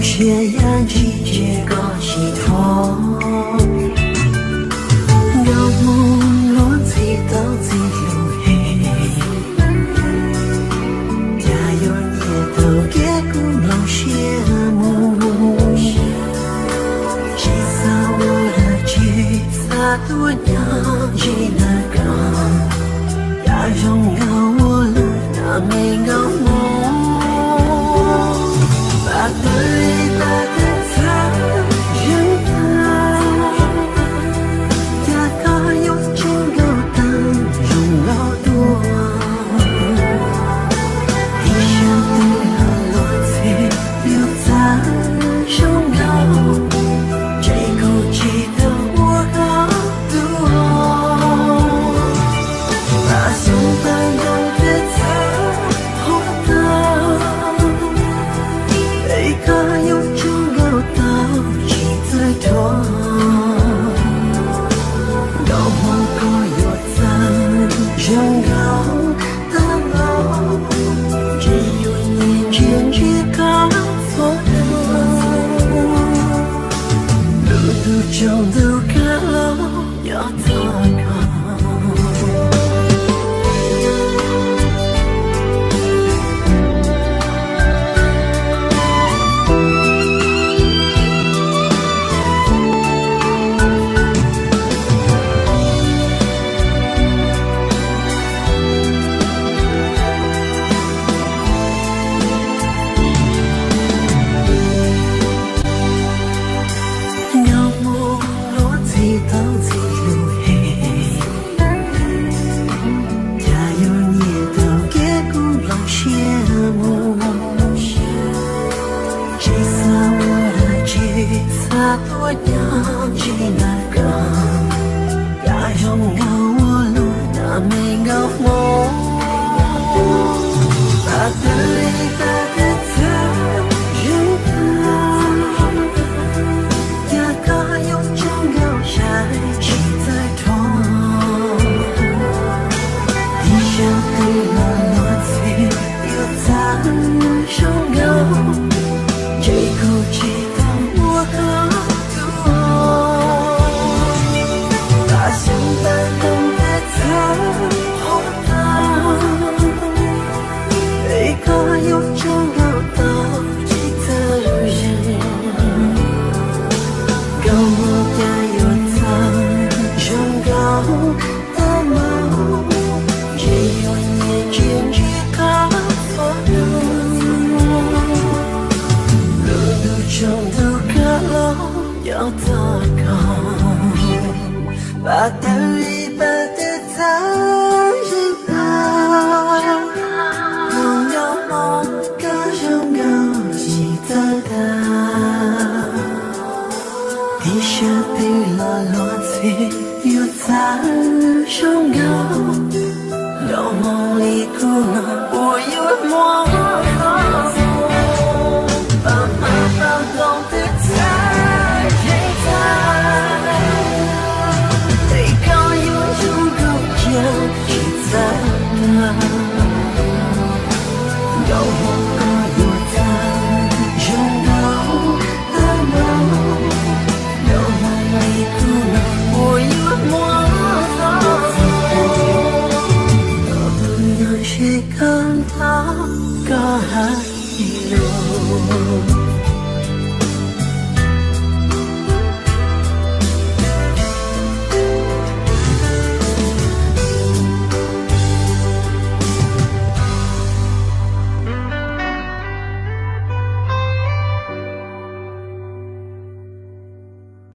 Sia yam ntsis ntsia koj tsis thov, nkauj hmoob luag ntxhi tau txij lus he, cas yuav nyiam tau kev kuv mloog siab mus. Tsis xav ua dab tsi, xav tuaj nyob ze ntawm koj, yam zoo nkauj ua luaj na me nkauj hmoob. Pab twv pab twv txhawb zeeg tag, cas koj yuav tseem nkauj tau zoo nkauj dua. Ib siab twg los luag ntxhi yuav txawj zoo nkauj, ces kuv tsis tau ua koj dua. Pab xyoob pab ntoo twb txawj qhuav tau, es koj yuav tseem nkauj tau tsis txawj dhuav. Nkauj hmoob koj yuav txawj zoo nkauj tag npaum, ces yuav nyiam ntsia ntsia koj txhua hnub. Lub ntuj tsaus ntuj kawg los nyob txog koj. Nkauj hmoob luag ntxhi tau txij lus he, cas yuav nyiam tau kev kuv mloog siab mus. Tsis xav ua dab tsi, xav tuaj nyob ze ntawm koj, yam zoo nkauj ua luaj na me nkauj hmoob. Pab twv pab twv txhawb zeeg tag, cas koj yuav tseem nkauj sai tsis txawj dhuav. Ib siab twg los luag ntxhi yuav txawj zoo nkauj, ces kuv tsis tau ua koj dua. Pab xyoob pab ntoo twb txawj qhuav tau, es koj yuav tseem nkauj tau tsis txawj zeeg. Nkauj hmoob cas yuav txawj zoo nkauj tag npaum, ces yuav nyiam ntsia ntsia koj txhua hnub. Lub ntuj tsaus ntuj kawg los nyob txog koj. Pab twv pab twv txhawb zeeg tag, nkauj hmoob koj zoo nkauj tsis txawj tag. Ib siab twg los luag ntxhi yuav txawj zoo nkauj, nkauj hmoob li kuv no puas yuav muaj txoj moo. Pab hmab pab ntoo twb txawj zeeg tag, es koj yuav zoo nkauj cas tsis txawj tag. Nkauj hmoob koj yuav txawj zoo nkauj tag npaum, nkauj hmoob li kuv no puas yuav muaj txoj moo. Koj tus nyob ze koj nrog koj hais lus.